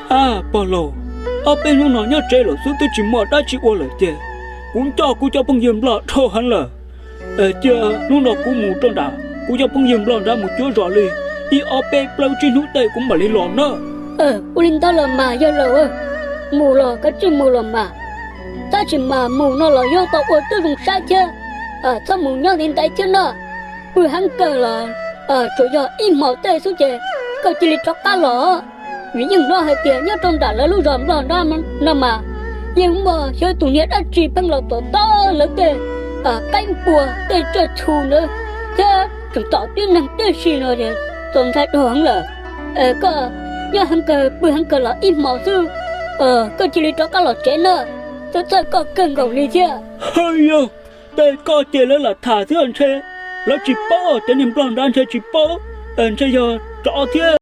Pog laus, ob peb hnub no nyob tsev lawm xwb twb tsis muaj dab tsi ua lawm ces kuv coj kuv cov phooj ywg nplog dhau heev lawm. Cia hnub no kuv mus rau nram kuv cov phooj ywg nplog nrad mus cuab zos li ib ob peb plaub tsib hnub tej kuv mam li los na. Ua li ntawd los mas yawg laus, mus los kav tsij mus los mas, tab sis mas mus no los yog tau ua twb zoo saib thiab, txhob mus nyob ntev ntev thiab na. Pw heev kawg los tsuas yog ib hmos tej xwb ces koj cia li rov qab los. Vim yeej hnov hais tias nyob rau nram lawv lub zos nplog nrad no mas yeej muaj xyov tus niag dab tsi pheej los tom tom lawv tej qaib npua tej tsiaj txhu ntawd thiab tseem tom tib neeg tib si no es txaus ntshai dhau heev lawm. Koj nyob heev kawg pw heev kawg los ib hmos xwb, koj cia li rov qab los tsev na, txhawj txhawj koj kawg nkaus li thiab. Hwm, yog tej koj ces lawv lam tham xwb ntshe lawv tsis paub, cov niag nplog nrad ntshe tsis paub, ntshe yog tsov thiab.